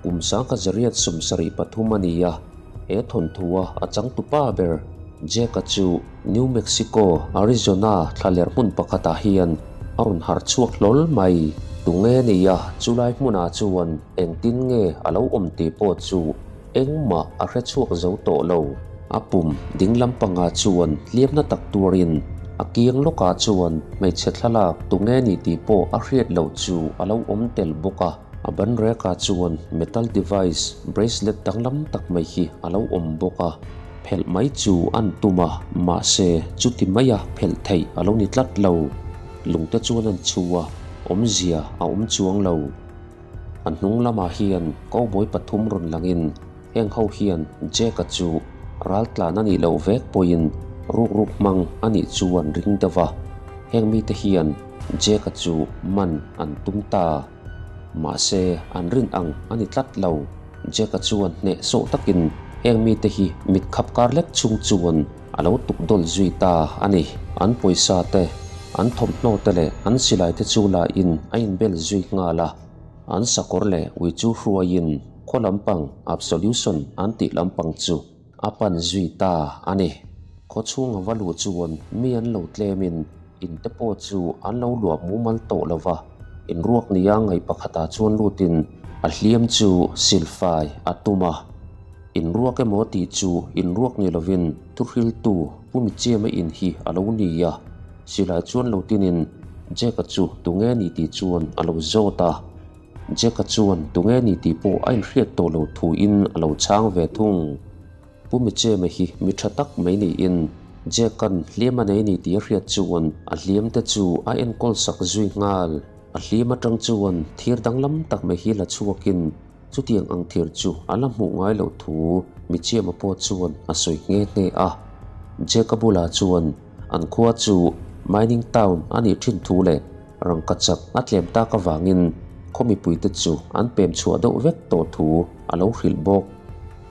Kum 1873 a ni a, he thawnthua a changtupa ber Jack-a chu New Mexico, Arizona thlaler hmun pakhatah hian a rawn harh chhuak hlawl mai. Tunge nia chulai hmunah chuan engtin nge a lo awm tih pawh chu engmah a hre chhuak zo tawh lo. A pum ding lampangah chuan hliamna tak tuarin a kiang lawkah chuan hmeichhe thlalak tunge ni tih pawh a hriat loh chu a lo awm tel bawk a. A ban rekah chuan metal device bracelet danglam tak mai hi a lo awm bawk a, phelh mai chu an tum a, mahse chuti maia phelh theih a lo ni tlat lo. Lungte chuan an chhu a, awmzia a awm chuang lo. A hnung lamah hian cowboy pathum rawn langin heng ho hian Jack-a chu ral tlan a nih loh vek pawhin rukruk hmang a nih chu an ring deuh a, heng mite hian Jack-a chu man an tum ta. Mahse, an rin ang a ni tlat lo. Jack-a chuan hneh sawh takin heng mite hi mit khap kar lek chung chuan a lo tuk dawl zui ta a ni. An pawisa te, an thawmhnaw te leh an silai te chu la in a inbel zui nghal a. An sakawr leh ui chu hruaiin khaw lampang Absolution an tih lampang chu a pan zui ta a ni. Khaw chhunga va luh chuan mi an lo tlemin in te pawh chu an lo luah mumal tawh lo va, inruak nia ngaih pakhatah chuan lutin a hliam chu silfai a tum a. Inruak emaw tih chu inruak ni lovin thuhriltu Pu Michiama in hi a lo ni a, silai chuan lo tinin Jack-a chu tunge ni tih chuan a lo zawt a. Jack-a chuan tunge ni tih pawh a inhriat tawh lo thuin a lo chhang ve thung. Pu Micheme hi mi tha tak mai niin Jack-a'n hliam a nei ni tih a hriat chuan a hliam te chu a enkawl sak zui nghal. A hliam atang chuan thir danglam tak mai hi la chhuakin chutiang ang thir chu a la hmuh ngai loh thu Michema pawh chuan a sawi nghe nghe a. Jack-a bulah chuan an khua chu mining town a nih thin thu leh rangkachak a tlem tak avangin khaw mipuite chu an pem chhuah deuh vek tawh thu a lo hrilh bawk.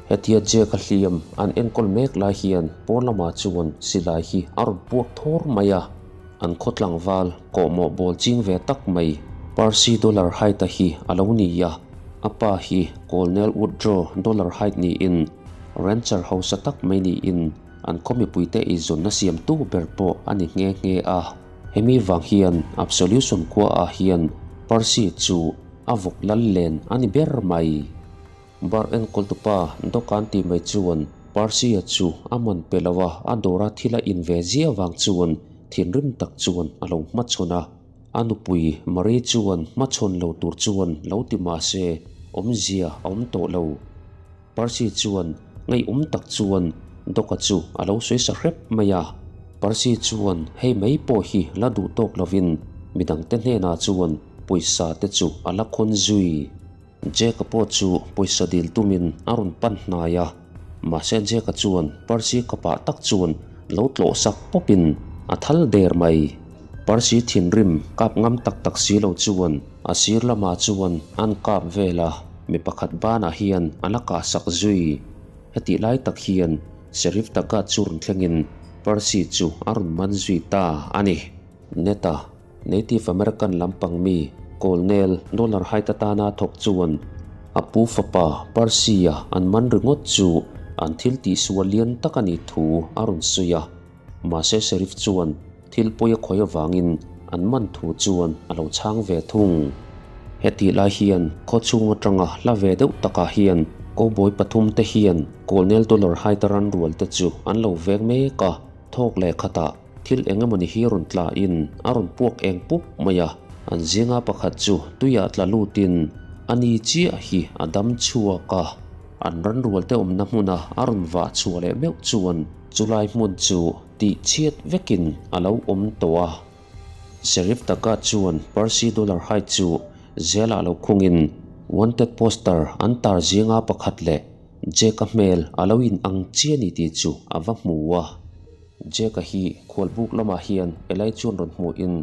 Hetia Jack-a hliam an enkawl mek lai hian pawn lamah chuan silai hi a rawn puak thawr mai a, an khaw tlangval kawhmawh bawl ching ve tak mai Percy Dollarhide-a hi a lo ni a, a pa hi Colonel Woodrow Dollarhide niin rancher hausa tak mai niin an khaw mipuite eizawnna siamtu ber pawh a ni nghe nghe a. Hemi vang hian Absolution khuaah hian Percy chu a vawk lal len a ni ber mai. Bar enkawltupa dawkan tih mai chuan Percy-a chu a man pe lo a, a dawra thil a in ve ziah vang chuan thinrim tak chuan a lo hmachhawn a. A nupui Marie chuan hmachhawn lo tur chuan lo ti mah se awmzia a awm tawh lo. Percy chuan ngaihawm tak chuan Doc-a chu a lo sawi sa hrep mai a. Percy chuan hei mai pawh hi la duh tawk lovin midangte hnenah chuan pawisa te chu a la khawn zui. Jack-a pawh chu pawisa dil tumin a rawn pan hnai a, mahse Jack-a chuan Percy kapah tak chuan lo tlawh sak pawpin a thal der mai. Percy thinrim kap ngam tak tak si lo chuan a sir lamah chuan an kap vel a, mi pakhat banah hian a la kah sak zui. Hetih lai tak hian Sheriff Taggart chu rawn thlengin Percy chu a rawn man zui ta a ni. Neta. Native American lampang mi Colonel Dollarhide atana thawk chuan a pu fapa Percy-a an man ringawt chu an thil tihsual lian tak a nih thu a rawn sawi a. Mahse Sheriff chuan thil pawi a khawi avangin an man thu chuan a lo chhang ve thung. Hetih lai hian khaw chhung atanga hla ve deuh takah hian cowboy pathum te hian Colonel Dollarhide-a ran rual te chu an lo veng mek a, thawk leh khatah Thil eng emawni hi rawn tla in a rawn puak eng pup mai a, an zinga pakhat chu tuiah tla lutin a ni chiah hi a dam chhuak a, an ran rual te awmna hmuna a rawn vah chhuah leh meuh chuan chulai hmun chu tih chhiat vekin a lo awm tawh a. Sheriff Taka chuan Percy Dollarhide chu zelah lo khungin wanted poster an tar zinga pakhat leh Jack-a hmel a lo in ang chiah ni tih chu a va hmu a. Jack-a hi khualbuk lamah hian Eli chuan rawn hmuhin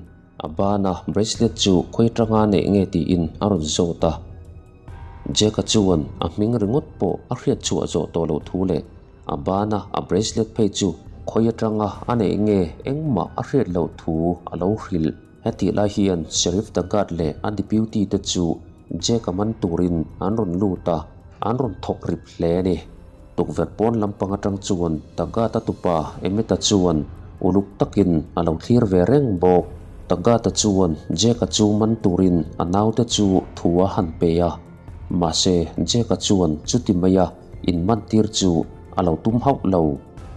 a bana bracelet chu khawi atanga neih nge tiin a rawn zawt a. Jack-a chuan a hming ringawt pawh a hriat chhuah zawh tawh loh thu leh a bana a bracelet phei chu khawi atanga a neih nge engmah a hriat loh thu a lo hrilh. Hetih lai hian Sheriff Taggart leh a deputy te chu Jake-a man turin an rawn lut a, an rawn thawk rip hle a ni. Tukverh pawn lampang atang chuan Taggart-a tupa Emmett-a chuan uluk takin a lo thlir ve reng bawk. Taggart-a chuan Jake-a chu man turin a naute chu thu a han pe a, mahse Jake-a chuan chuti maia inmantir chu a lo tum hauh lo.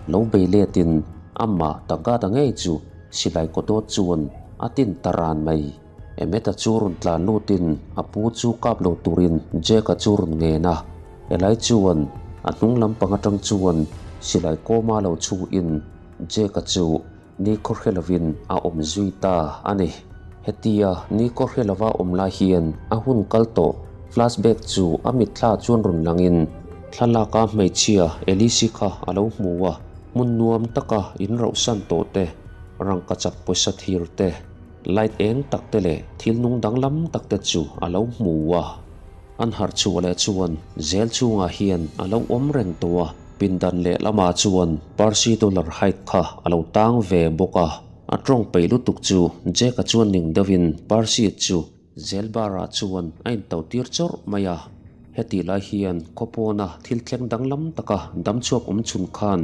Lo bei letin amah Taggart-a ngei chu silai kawdawt chuan a tin ta ran mai. Emmet-a chu rawn tlan lutin a pu chu kap lo turin Jack-a chu rawn ngen a. Eli chuan a hnung lampang atang chuan silai kawma lo chhuin Jack-a chu ni khawhre lovin a awm zui ta a ni. Hetia ni khawhre lova awm lai hian a hun kal tawh flashback chu a mitthla chuan rawn langin thlalaka hmeichhia Elise kha a lo hmu a, hmun nuam taka inrauhsan tawh te, rangkachak pawisa thir te, Light eng tak te leh thil nung danglam tak te chu a lo hmu a. An harh chhuah leh chuan zel chhungah hian a lo awm reng tawh a, pindan leh lamah chuan Percy Dollar Hyde kha a lo tang ve bawk a. A tawng peih lutuk chu Jack-a chuan ning deuhin Percy chu zel bar-ah chuan a into tir chawrh mai a. Hetih lai hian khawpawna thil thleng danglam taka damchhuak awm chhun khan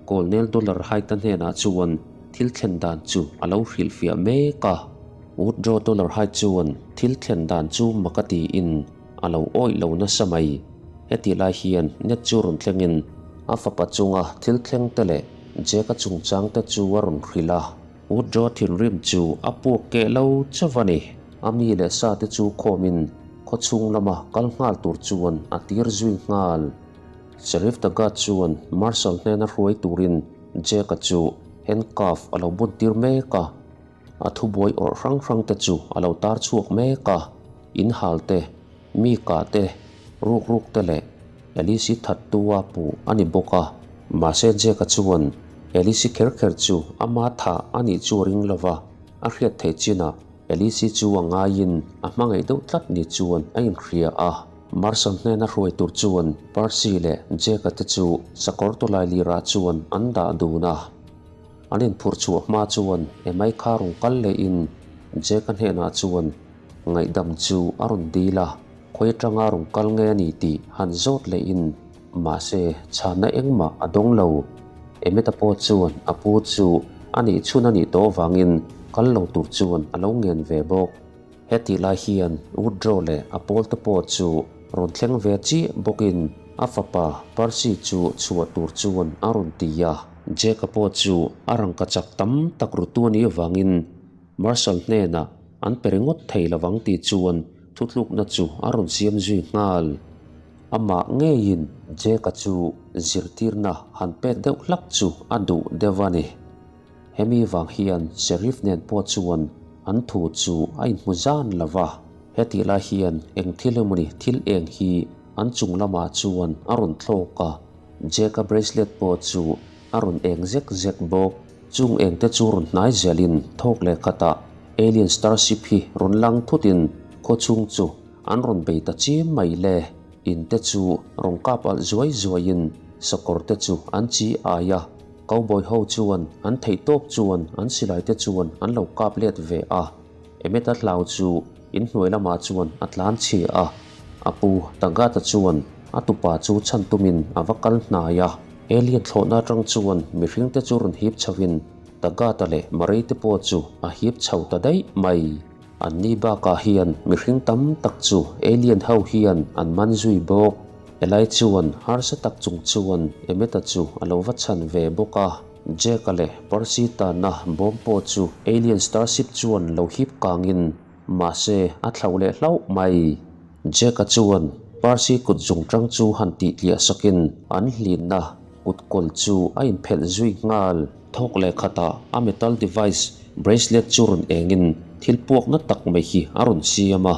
Colonel Dollar Hyde-a hnenah chuan thil thlen dan chu a lo hrilhfiah mek a. Woodrow Dollar Hyde chuan thil thlen dan chu mak a tiin a lo awih lo nasa mai. Hetih lai hian Ned chu rawn thlengin a fapa chunga thil thleng te leh Jack-a chungchang te chu a rawn hrilh a. Woodrow thinrim chu a puak keh lo chauh a ni. A mi leh sa te chu khawmin khawchhung lama kal nghal tur chuan a tir zui nghal. Sheriff Taggart chuan Marshal hnena hruai turin Jack-a chu handcuff a lo bun tir mek a, a thubuai awrh hrang hrang te chu a lo tar chhuak mek a, in hal te, mi kah te, ruk ruk te leh Alice-i thattu-a puh a ni bawk a. Mahse Jack-a chuan Alice-i kher kher chu ama thah a nih chu a ring lo va, a hriat theih chinah Alice-i chu a ngaiin a hmangaih deuh tlat ni chuan a inhria a. Marshal hnena hruai tur chuan Percy leh Jack-a te chu sakawr tawlai lirah chuan an dah dun a. An inphurh chhuah hma chuan Emai kha rawn kal lehin Jack-a hnenah chuan ngaihdam chu a rawn dil a, khawi atanga rawn kal nge a ni tih han zawt lehin mahse chhanna engmah a dawng lo. Emmet-a pawh chuan a pu chu a nih chhun a nih tawh avangin kal lo tur chuan a lo ngen ve bawk. Hetih lai hian Woodrow leh a pawlte pawh chu rawn thleng ve chiah bawkin a fapa Percy chu chhuah tur chuan a rawn ti a. Jack-a pawh chu a rangka chak tam tak rutu a nih avangin Marshal hnenah an pe ringawt thei lovang tih chuan thutlukna chu a rawn siam zui nghal. Amah ngeiin Jack-a chu zirtirna han pek deuh hlak chu a duh deuh a ni. Hemi vang hian Sheriff nen pawh chuan an thu chu a inhmu zan lo va, hetih lai hian eng thil emawni thil eng hi an chung lamah chuan a rawn thlawk a, Jack-a bracelet pawh chu a rawn eng zek zek bawk. Chung eng te chu rawn hnai zelin thawk leh khatah Alien Starship hi rawn lang thutin khawchhung chu an rawn bei ta chiam mai le. In te chu rawn kap alh zuai zuaiin sakawr te chu an chi ai a. Cowboy ho chuan an theih tawk chuan an silai te chuan an lo kap let ve a, Emmet-a hlau chu in hnuai lamah chuan a tlan chhia a, a pu Taggart-a chuan a tupa chu chhan tumin a va kal hnai a, alien thlawhna atang chuan mihring te chu rawn hip chhoin Taggart-a leh Murray te pawh chu a hip chho ta daih mai. Anni bakah hian mihring tam tak chu alien ho hian an man zui bawk. Eli chuan harsa tak chung chuan Emmet-a chu a lo va chhan ve bawk a. Jack-a leh Percy tanna bawm pawh chu alien starship chuan lo hip kangin mahse a thlauh leh hlauh mai. Jack-a chuan Percy kut zungtang chu han tih tliah sakin an hlinna kut kawl chu a inphelh zui nghal. Thawk leh khatah a metal device bracelet chu rawn engin thil puakna tak mai hi a rawn siam a,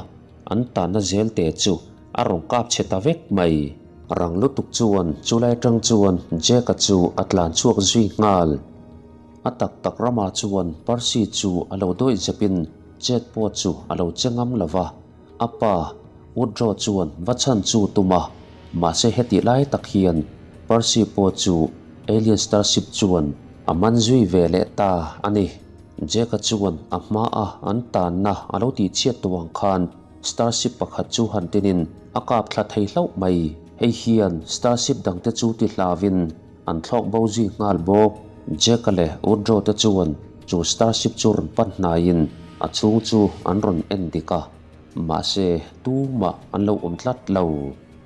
an tanna zel te chu a rawn kap chhe ta vek mai. Rang lutuk chuan chulai atang chuan Jack-a chu a tlan chhuak zui nghal. A tak tak ramah chuan Percy chu a lo dawih zepin chet pawh chu a lo che ngam lo va, a pa Woodrow chuan va chhan chu tum a, mahse hetih lai tak hian Percy pawh chu Alien Starship chuan a man zui ve leh ta a ni. Jack-a chuan a hmaa an tanna a lo tihchhiat tawh ang khan. Starship pakhat chu han tinin a kap thla thei hlauh mai. Hei hian Starship dangte chu ti hlauin an thlawk bo zui nghal bawk. Jack-a leh Woodrow te chuan chu Starship chu rawn pan hnaiin a chhung chu an rawn en dik a, mahse tumah an lo awm tlat lo.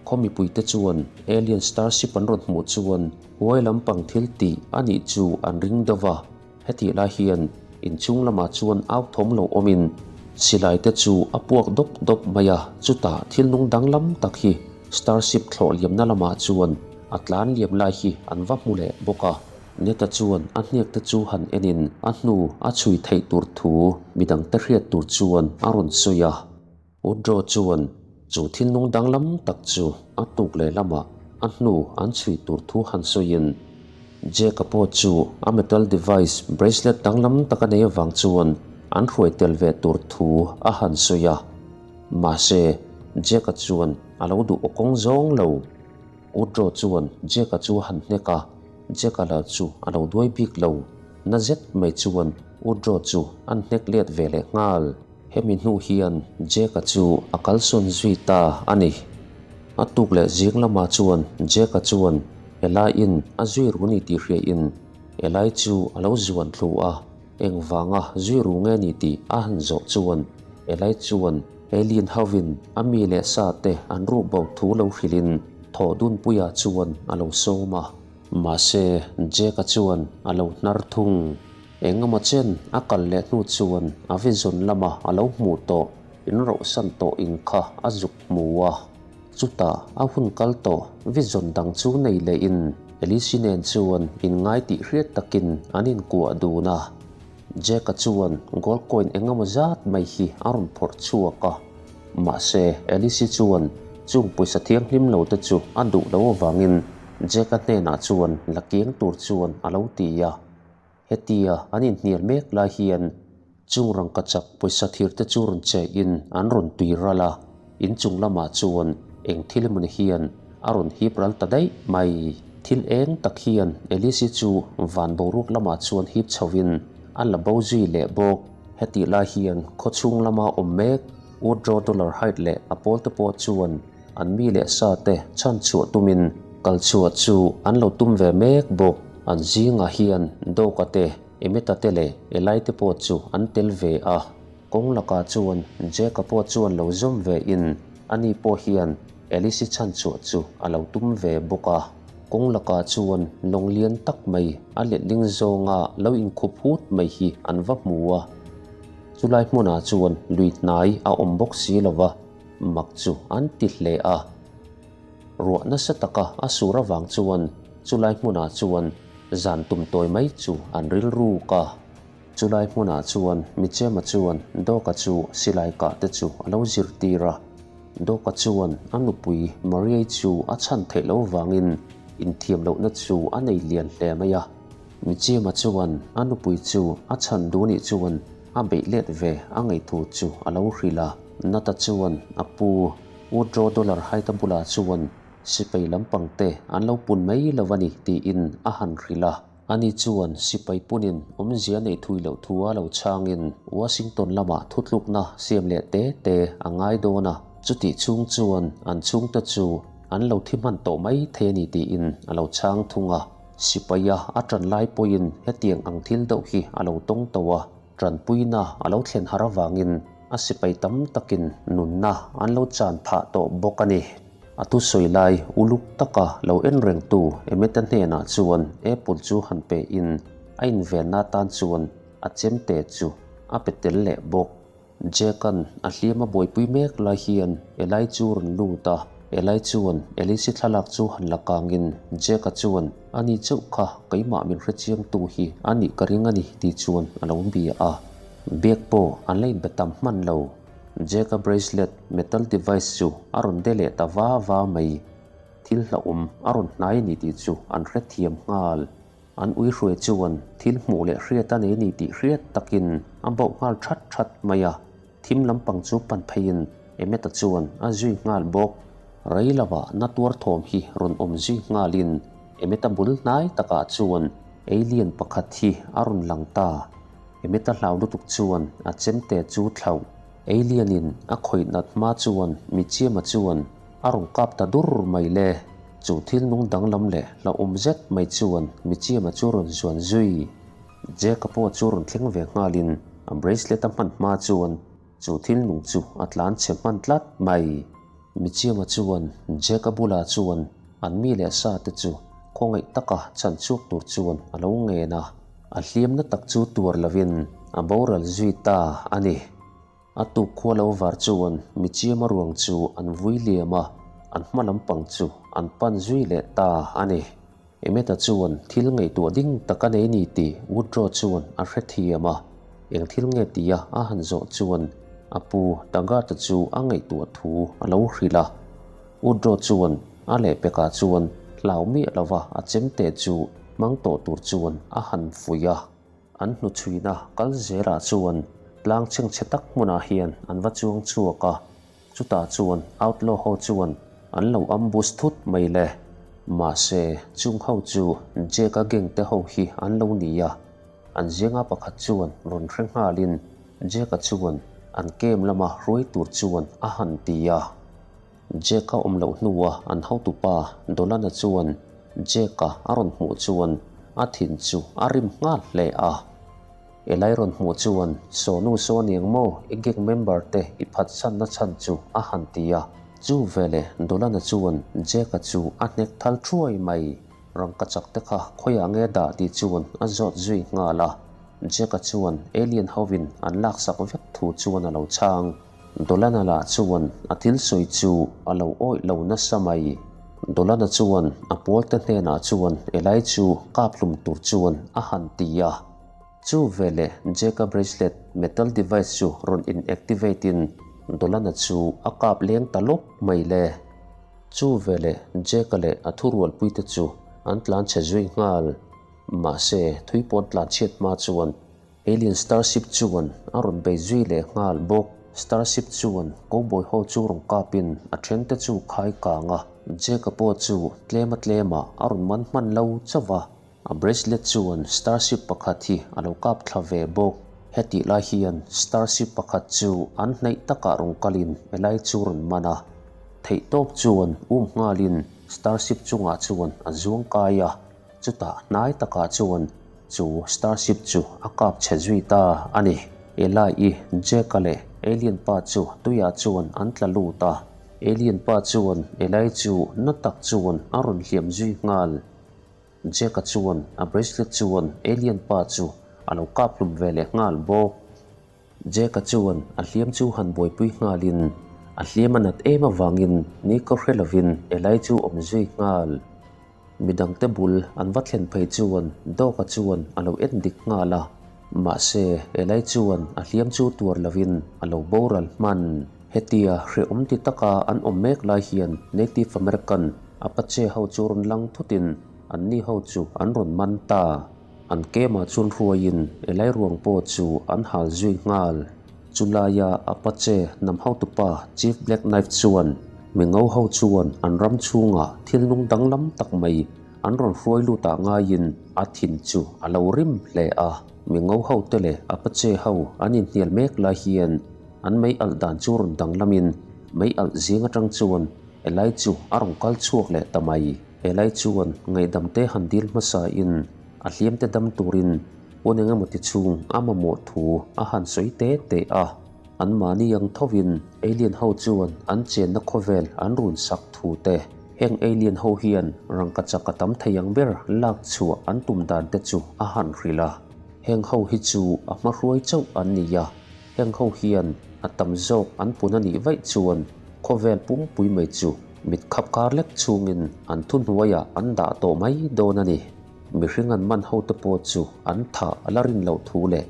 Khaw mipuite chuan Alien Starship an rawn hmuh chuan huai lampang thil tih a nih chu an ring deuh a. Hetih lai hian inchhung lamah chuan au thawm lo awmin silai te chu a puak dawp dawp mai a, chutah thil nung danglam tak hi Starship thlawh liamna lamah chuan a tlan liam lai hi an va hmu leh bawk a. Neta chuan a hniak te chu han enin a hnu a chhui theih tur thu midangte hriat tur chuan a rawn sawi a. Woodrow chuan chu thil nung danglam tak chu a tuk leh lamah a hnu an chhui tur thu han sawiin Jack-a pawh chu a metal device bracelet danglam tak a nei avang chuan an hruai tel ve tur thu a han sawi a. Mahse, Jack-a chuan a lo duh awkawng zawng lo. Woodrow chuan Jack-a chu a han hnek a, Jack-a la chu a lo duai bik lo. Na zet mai chuan Woodrow chu an hnek let ve leh nghal. Hemi hnu hian Jack-a chu a kalsawn zui ta a ni. A tuk leh zing lamah chuan Jack-a chuan Eli-in a zui ru ni tih hriain Eli chu a lo zuan thlu a, engvanga zui ru nge ni tih a han zawh chuan Eli chuan Alien hovin a mi leh sa te an ruh bo thu lo hrilhin thawh dunpuiah chuan a lo sawm a. Mahse Jack-a chuan a lo hnar thung. Engemaw chen a kal leh hnu chuan a vision lama a lo hmuh tawh in rohsan tawh in kha a zuk hmu a. Chutah a hun kal tawh vision dang chu nei leh in Elise nen chuan inngai tih hriat takin an inkuah dun a. Jack-a chuan gold coin engemaw zat mai hi a rawn phawrh chhuak a. Mahse Elise chuan chung pawisa thianghlim lo te chu a duh lo avangin Jack-a hnenah chuan la kiang tur chuan a lo ti a. Hetia an inhnial mek lai hian chung rangkachak pawisa thir te chu rawn che in an rawn tui ral a, inchung lamah chuan eng thil emawni hian a rawn hip ral ta daih mai. Thil eng tak hian Elise chu van boruak lamah chuan hip chho in a la bo zui leh bawk. Hetih lai hian khawchhung lama awm mek Woodrow Dollarhide leh a pawl te pawh chuan An mi leh sa te chhan chhuah tumin kal chhuah chu an lo tum ve mek bawk. An zingah hian Doka te, Emeta te leh Eli te pawh chu an tel ve a. Kawng lakah chuan Jack-a pawh chuan lo zawm ve in ani pawh hian Alice-i chhan chhuah chu a lo tum ve bawk a. Kawng lakah chuan lawng lian tak mai a letling zawnga lo inkhup hut mai hi an va hmu a. Chulai hmunah chuan lui hnai a awm bawk si lo va. Mak chu an ti hle a. Ruah nasa taka a sur avang chuan chulai hmunah chuan zan tum tawi mai chu an rilruk a. Chulai hmunah chuan Michema chuan Doka chu silai kah te chu a lo zirtir a. Doka chuan a nupui Mariai chu a chhan theih loh vangin inthiam lohna chu a nei lian hle mai a. Michema chuan a nupui chu a chhan duh nih chuan a beih let ve a ngeihthu chu a lo hrilh a. Nata chuan a pu Woodrow Dollar Haita bulah chuan sipai lampang te an lo pun mai lo a ni tiin a han hrilh a. Ani chuan sipai punin awmzia neih thui loh thu a lo chhangin Washington lamah thutlukna siam leh te te a ngai dawn a, chutih chhung chuan an chhungte chu an lo thi hman tawh mai thei a ni tiin a lo chhang thung a. Sipaia a ṭan lai pawhin hetiang ang thil deuh hi a lo tawng tawh a. Tanpuina a lo thlen har avangin a sipai tam takin nunna an lo chan phah tawh bawk a ni. A thusawi lai uluk taka lo en rengtu Emeta hnenah chuan apple chu han pe in a invenna atan chuan a chemte chu a pe tel leh bawk. Jack-a'n a hliam a buaipui mek lai hian Eli chu rawn lut a, Eli chuan Elise thlalak chu han la kangin Jack-a chuan Ani chauh kha keimah min hrechiangtu hi a nih ka ring a ni tih chuan a lo bia a. Bag pawh an la inbe tam hman lo. Jack-a bracelet metal device chu a rawn de leh ta va va mai. Thil hlauhawm a rawn hnai a ni tih chu an hrethiam nghal. An ui hruai chuan thil hmuh leh hriat a nei a ni tih hriat takin a bauh nghal that that mai a. Thim lampang chu pan pheiin Emmet-a chuan a zui nghal bawk. Rei lovah na tuar thawm hi rawn awm zui nghalin Emmet-a bul hnai takah chuan alien pakhat hi a rawn lang ta. Emmet-a hlau lutuk chuan a chemte chu thlauh. Alien in a khawih nat hma chuan Michiama chuan a rawn kap ta dur mai le. Chu thil nung danglam leh hlauhawm zet mai chuan Michiama chu rawn zuan zui. Jack-a pawh chu rawn thleng ve nghalin a bracelet a hman hma chuan chu thil nung chu a tlan chhe hman tlat mai. Michiama chuan Jack-a bulah chuan an mi leh sa te chu khawngaih taka chhan chhuak tur chuan a lo ngen a. A hliamna tak chu tuar lovin a boral zui ta a ni. A tuk khua lo var chuan Michiama ruang chu an vui liam a, an hma lampang chu an pan zui leh ta a ni. Emeta chuan thil ngaihtuah ding tak a nei ni tih Woodrow chuan a hrethiam a, eng thil nge tia a han zawh chuan a pu Taggart-a chu a ngaihtuah thu a lo hrilh a. Woodrow chuan a lehpekah chuan hlau miah lova a chemte chu hmang tawh tur chuan a han fuih a. An hnuchhuina kal zelah chuan tlang chhengchhe tak hmunah hian an va chuang chhuak a, chutah chuan outlaw ho chuan an lo ambush thut mai le. Mahse, chung ho chu Jake-a gang te ho hi an lo ni a, an zinga pakhat chuan rawn hre nghalin Jake-a chuan an camp lama hruai tur chuan a han ti a. Jake-a awm loh hnua an hotupa Dolan-a chuan Jake-a a rawn hmuh chuan a thin chu a rim nghal hle a. Eli rawn hmuh chuan, Sawnu saw aniang maw, i gang member te i phatsanna chhan chu a han ti a. Chu veleh Dolan-a chuan Jake-a chu a hnek thal thuai mai. Rangkachak te kha khawiah nge dah tih chuan a zawt zui nghal a. Jake-a chuan alien hovin an laksak vek thu chuan a lo chhang. Dolana lah chuan a thil sawi chu a lo awih lo nasa mai. Dolana chuan a pawlte hnenah chuan Eli chu kap hlum tur chuan a han ti a. Chu veleh Jake-a bracelet metal device chu rawn in activate in Dolana chu a kap leng ta lawp mai le. Chu veleh Jake-a leh a thurualpuite chu an tlan chhe zui nghal. Mahse, thui pawn tlan chhiat hma chuan Alien Starship chuan a rawn bei zui leh nghal bawk. Starship chuan cowboy ho chu rawn kapin a thente chu khai kang a, Jake-a pawh chu tlema tlemah a rawn man hman lo chauh va. A bracelet chuan Starship pakhat hi a lo kap thla ve bawk. Hetih lai hian Starship pakhat chu an hnaih takah rawn kalin Eli chu rawn man a. Theihtawp chuan um nghalin Starship chungah chuan a zuang kai a. Chutah hnai takah chuan chu starship chu a kap chhe zui ta a ni. Eli-i, Jack-a leh Alien pa chu tuiah chuan an tla lut a. Alien pa chuan Eli chu na tak chuan a rawn hliam zui nghal. Jack-a chuan a bracelet chuan Alien pa chu a lo kap hlum ve leh nghal bawk. Jack-a chuan a hliam chu han buaipui nghalin a hliam a nat em avangin ni ka hre lovin Eli chu awm zui nghal. Midangte bul an va thlen phei chuan Dawka chuan a lo en dik nghal a, mahse Eli chuan a hliam chu tuar lovin a lo boral hman. Hetia hrehawm ti taka an awm mek lai hian Native American Apache ho chu rawn lang thutin anni ho chu an rawn man ta. An kemah chuan hruaiin Eli ruang pawh chu an hal zui nghal. Chulaia Apache hnam hotupa Chief Black Knife chuan mingo ho chuan an ram chhungah thil nung danglam tak mai an rawn hruai lut ah ngaiin a thin chu a lo rim hle a. Mingo ho te leh Apache ho an inhnial mek lai hian an mei alh dan chu rawn danglamin mei alh zing atang chuan Eli chu a rawn kal chhuak leh ta mai. Helai chuan ngaihdam te han dil hmasa in a hliam te dam turin hun eng emaw ti chhung a mamawh thu a han sawi te te a. An mahni ang thovin alien ho chuan an chenna khawvel an run sak thu te, heng alien ho hian rangkachak a tam thei ang ber lak chhuah an tum dan te chu a han hrilh a. Heng ho hi chu a hmahruai chauh an ni a, heng ho hian a tam zawk an pun a nih vaih chuan khawvel pumpui mai chu Mit khap kar lek chungin an thuhnuaiah an dah tawh mai dawn a ni. Mihring an man hote pawh chu an thah a la rin loh thu leh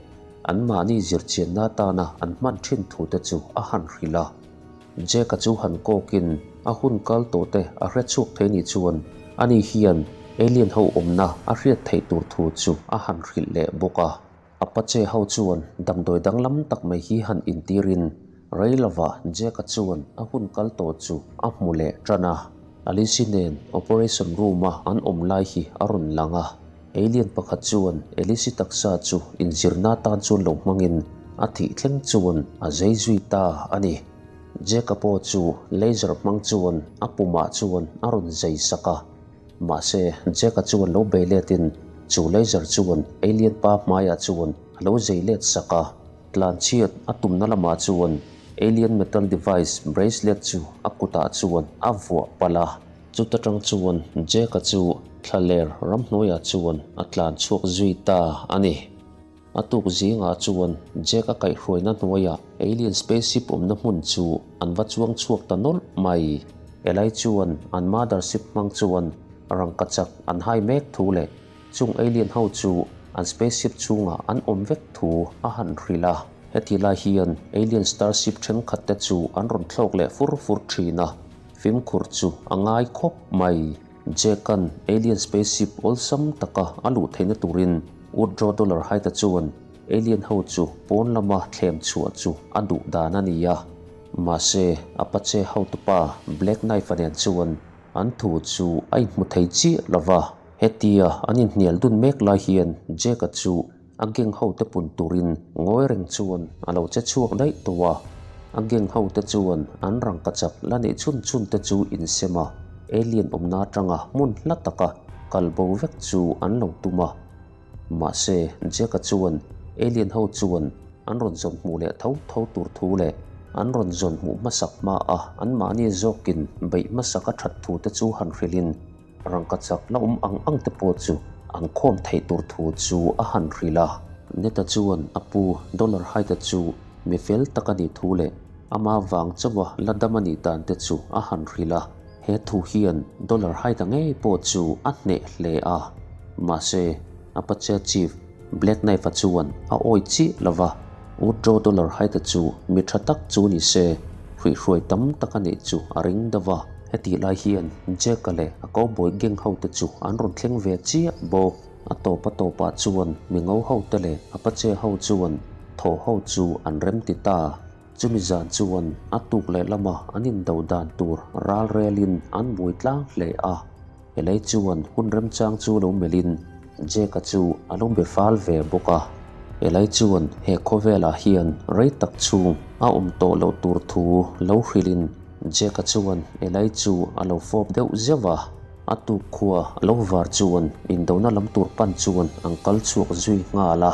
anmahni zirchianna atana an hman thin thute chu a han hrilh a. Jack-a chu han kawkin a hun kal tawhte a hre chhuak thei nih chuan ani hian alien ho awmna a hriat theih tur thu chu a han hrilh leh bawk a. Apache ho chuan damdawi danglam tak mai hi han intirin rei lovah Jack-a chuan a hun kal tawh chu a hmu leh tan a. Alice-i nen operation room-a an awm lai hi a rawn lang a. Alien pakhat chuan Alice-i taksa chu inzirna atan chuan lo hmangin a thih thleng chuan a zei zui ta a ni. Jack-a pawh chu laser hmang chuan a pumah chuan a rawn zei sak a. Mahse, Jack-a chuan lo bei letin chu laser chuan alien pa hmaiah chuan a lo zei let sak a. Tlanchhiat a tumna lamah chuan alien metal device bracelet chu a kutah chuan a vuah palh a. Chuta tang chuan Jack-a chu thlaler ramhnuaiah chuan a tlan chhuak zui ta a ni. A tuk zingah chuan Jack-a kaihhruaina hnuaiah alien spaceship awmna hmun chu an va chuang chhuak ta nawlh mai. Eli chuan an mothership hmang chuan rangkachak an hai mek thu leh Chung alien ho chu an spaceship chhungah an awm vek thu a han hrilh a. Heti lai hian alien starship thenkhat te chu an rawn thlawk leh fur fur thin a, fimkhur chu a ngai khawp mai. Jack-a'n alien spaceship awlsam taka a luh theihna turin Woodrow Dollarhide-a chuan alien ho chu pawn lama thlem chhuah chu a duh dan a ni a. Mahse, Apache hotupa Black Knife-a nen chuan an thu chu a inhmu thei chiah lo va. Hetia an inhnial dun mek lai hian Jack-a chu a gang hote pun turin ngawi reng chuan a lo che chhuak daih tawh a. A gang hote chuan an rangkachak la neih chhun chhun te chu insem a, alien awmna atanga hmun hla taka kal bo vek chu an lo tum a. Mahse, Jack-a chuan alien ho chuan an rawn zawn hmuh leh tho tho tur thu leh an rawn zawn hmuh hmasak hma a anmahni zawkin beih hmasak a that thu te chu han hrilhin Rangkachak la awm ang ang te pawh chu an khawm theih tur thu chu a han hrilh a. Neta chuan a pu Dollarhide-a chu mi fel tak a nih thu leh ama vang chauha la dam a nih dan te chu a han hrilh a. He thu hian Dollarhide-a ngei pawh chu a hneh hle a. Mahse, Apache Chief Black Knife-a chuan a awi chiah lo va, Woodrow Dollarhide-a chu mi tha tak chu ni se, hruihhruai tam tak a neih chu a ring deuh a. Hetih lai hian Jack-a leh a cowboy gang hote chu an rawn thleng ve chiah bawk. A tawp a tawpah chuan mi ngo hote leh Apache ho chuan thaw ho chu an rem ti ta. Chumi zan chuan a tuk leh lama an indo dan tur ral relin an buai tlang hle a. Helai chuan hun remchang chu lo melhin Jack-a chu a lo be fal ve bawk a. Helai chuan he khawvelah hian rei tak chhung a awm tawh loh tur thu lo hrilhin Jack-a chuan Elai chu a lo fawp deuh zeuh a. A tuk khua a lo var chuan indona lam tur pan chuan an kal chhuak zui nghal a.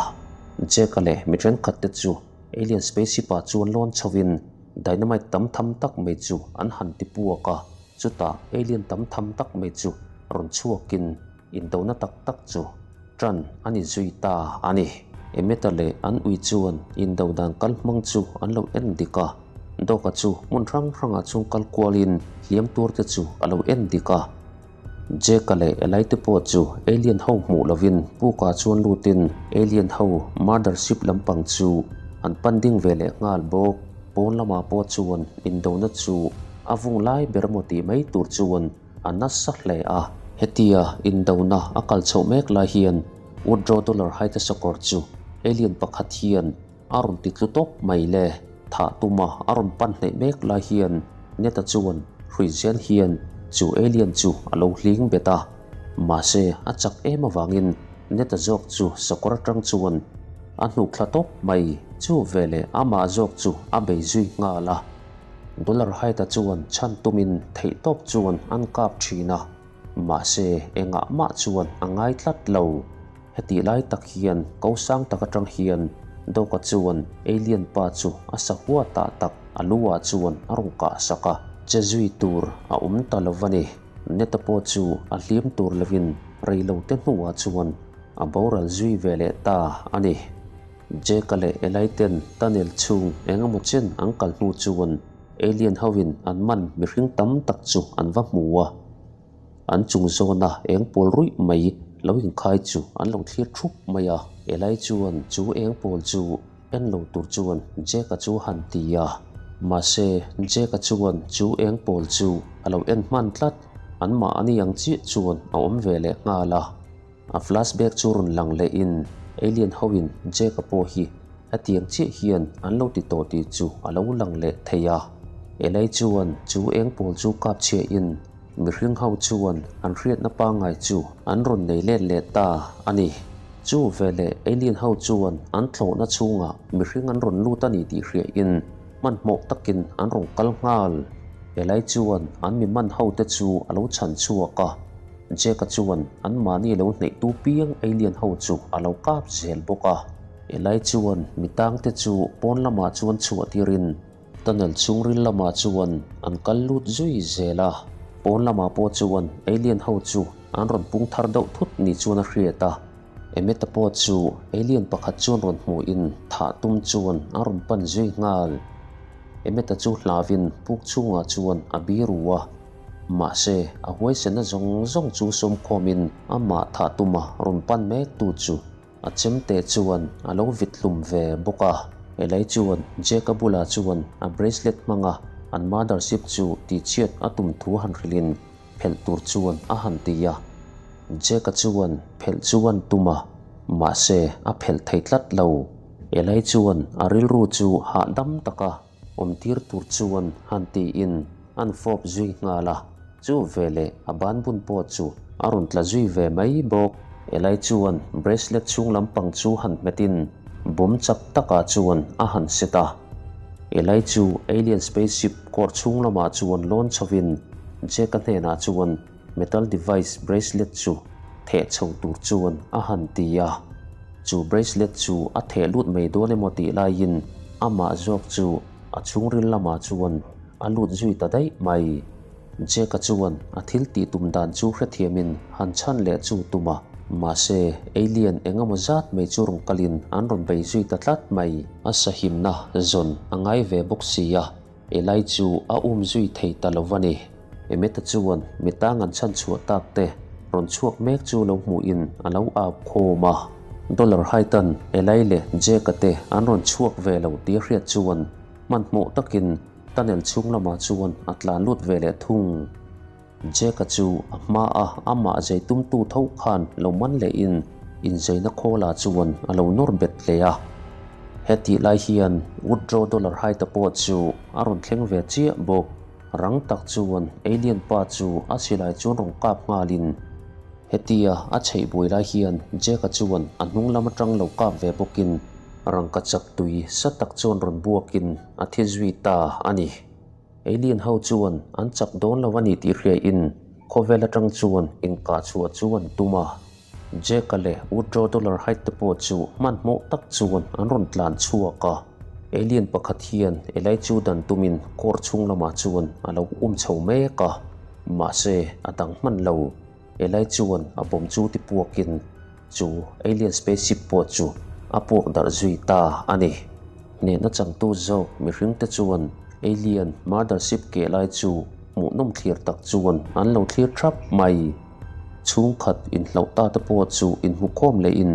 Jack-a leh mi thenkhat te chu Alien spaceship-ah chuan lawn chhovin dynamite tam tham tak mai chu an han ti puak a. Chutah alien tam tham tak mai chu rawn chhuakin indona tak tak chu tan a ni zui ta a ni. Emeta leh an ui chuan indo dan kal hmang chu an lo en dik a, Doka chu hmun hrang hrangah chung kal kualin hliam tur te chu a lo en dik a. Jake-a leh Eli te pawh chu alien ho hmuh lovin pukah chuan lutin alien ho murder ship lampang chu an pan ding ve leh nghal bawk. Pawn lamah pawh chuan indona chu a vung lai ber emaw tih mai tur chuan a nasa hle a. Hetia indona a kal chhoh mek lai hian Woodrow Dollarhide-a sakawr chu alien pakhat hian a rawn ti tlu tawp mai le. Thah tuma a rawn pan hnaih mek lai hian Neta chuan hrui zel hian chu alien chu a lo hling bet a. Mahse a chak em avangin Neta zawk chu sakawr atang chuan a hnuk thla tawp mai. Chu veleh amah zawk chu a bei zui nghal a. Dollarhide-a chuan chhan tumin theihtawp chuan an kap thin a, mahse engah mah chuan a ngai tlat lo. Hetih lai tak hian ko sang tak atang hian Doka chuan alien pa chu a sahua tah tak a lu ah chuan a rawn kah sak a, che zui tur a awm ta lo va ni. Neta pawh chu a hlim tur lovin reilote hnuah chuan a boral zui ve leh ta a ni. Jake-a leh Eli ten tunnel chhung eng emaw chen an kal hnu chuan alien hoin an man mihring tam tak chu an va hmu a. An chung zawna eng pawl ruih mai lo inkhai chu an lo thlir thup mai a. Eli chuan chu eng pawl chu en lo tur chuan Jake-a chu han ti a. Mahse, Jake-a chuan chu eng pawl chu a lo en hman tlat, anmahni ang chiah chuan a awm ve leh nghal a. A flashback chu rawn lang lehin alien hoin Jake-a pawh hi hetiang chiah hian an lo ti tawh tih chu a lo lang leh thei a. Eli chuan chu eng pawl chu kap chhiahin mihring ho chuan an hriatna pangngai chu an rawn nei let leh ta a ni. Chu veleh alien ho chuan an thlawhna chhungah mihring an rawn lut a ni tih hriain hmanhmawh takin an rawn kal nghal. Eli chuan an mi man ho te chu a lo chhan chhuak a, Jack-a chuan anmahni lo hneihtu piang alien ho chu a lo kap zel bawk a. Eli chuan mi tangte chu pawn lamah chuan chhuah tirin Tunnel chhungril lamah chuan an kal lut zui zel a, pawn lamah pawh chuan alien ho chu an rawn pung thar deuh thut ni chuan a hriat a. Emmet-a pawh chu alien pakhat chuan rawn hmuhin thah tum chuan a rawn pan zui nghal. Emmet-a chu hlauin puk chhungah chuan a biru a, mahse a huaisena zawng zawng chu sawmkhawmin amah thah tuma rawn pan mektu chu A chemte chuan a lo vit hlum ve bawk a. Elai chuan Jack-a bulah chuan a bracelet hmanga an mothership chu tihchhiat a tum thu han hrilhin phelh tur chuan a han ti a. Jack-a chuan phelh chu an tum a, mahse a phelh thei tlat lo. Elai chuan a rilru chu hahdam taka awmtir tur chuan han tiin an fawp zui nghal a, chu veleh a banbun pawh chu a rawn tla zui ve mai bawk. Eli chuan bracelet chhung lampang chu han hmetin bomb chak takah chuan a han set a. Eli chu alien spaceship kawr chhung lamah chuan lawn chhovin Jack-a hnenah chuan metal device bracelet chu theh chho tur chuan a han ti a. Chu bracelet chu a theh lut mai dawn emaw tih laiin amah zawk chu a chhungril lamah chuan a lut zui ta daih mai. Jack-a chuan a thil tih tum dan chu hrethiamin han chhan leh chu tum a, mahse alien eng emaw zat mai chu rawn kalin an rawn bei zui ta tlat mai. A sahimna zawn a ngai ve bawk si a. Eli chu a um zui thei ta lo va ni. Emeta chuan mi tang an chhan chhuah tak te rawn chhuak mek chu lo hmuhin a lo au khawm a. Dollar Haitan, Eli leh Jack-a te an rawn chhuak ve lo tih a hriat chuan hmanhmawh takin tunnel chhung lamah chuan a tlan lut ve leh thung. Jack-a chu a hma a amah zei tumtu tho khan lo man lehin inzeina khawlah chuan a lo nawr bet hle a. Hetih lai hian Woodrow Dollar Hite-a pawh chu a rawn thleng ve chiah bawk. Rang tak chuan alien pa chu a silai chuan rawn kap nghalin hetia a chheih buai lai hian Jack-a chuan a hnung lam atang lo kap ve bawkin rangkachak tui sa tak chuan rawn buakin a thi zui ta a ni. Alien ho chuan an chak dawn lo a ni tih hriain khawvel atang chuan inkah chhuah chu an tum a. Jack-a leh Woodrow Dollarhide te pawh chu hmanhmawh tak chuan an rawn tlan chhuak a. Alien pakhat hian Eli chu dan tumin kawr chhung lamah chuan a lo um chho mek a, mahse a dang hman lo. Eli chuan a bawm chu ti puakin chu alien spaceship pawh chu a puak darh zui ta a ni. Hnehna changtu zawk mihringte chuan alien mothership keh lai chu hmuhnawm thlir tak chuan an lo thlir thap mai. Chhungkhat inhlauh ta te pawh chu inhmukhawm lehin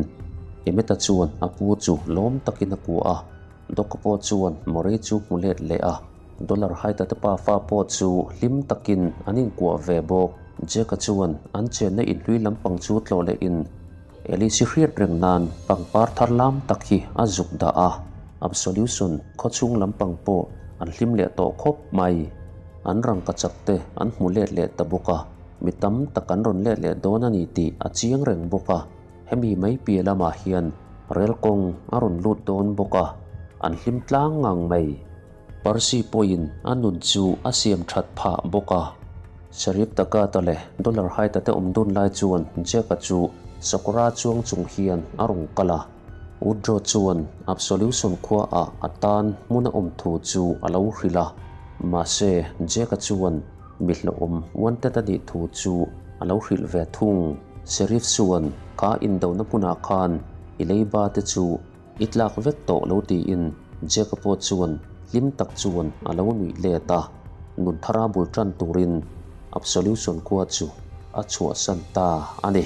Emeta chuan a pu chu lawm takin a kuah a, Doc-a pawh chuan Murray chu hmu let leh a. Dollar Haita te pafa pawh chu hlim takin an inkuah ve bawk. Jack-a chuan an chenna inhlui lampang chu tlawh lehin Alice-i hriat reng nan pangpar thar lam tak hi a zuk dah a. Absolution khawchhung lampang pawh an hlim leh tawh khawp mai. An rangkachak te an hmu let leh ta bawk a, mi tam tak an rawn let leh dawn a ni tih a chiang reng bawk a. Hemi mai piah lamah hian rel kawng a rawn lut dawn bawk a, an hlim tlang ngang mai. Percy pawhin a nun chu a siam that phah bawk a. Sheriff Taggart-a leh Dollar Hyde-a te awm dun lai chuan Jack-a chu sakawra chuang chung hian a rawn kal a. Woodrow chuan Absolution khuaah a tan hmun a awm thu chu a lo hrilh a. Mahse, Jack-a chuan mi hlauhawm Wanted a nih thu chu a lo hrilh ve thung. Sheriff chuan kha indona hmunah khan i leiba te chu I tlak vek tawh lo tiin Jack-a pawh chuan hlim tak chuan a lo nuih let a, nun thara bul tan turin Absolution khua chu a chhuahsan ta a ni.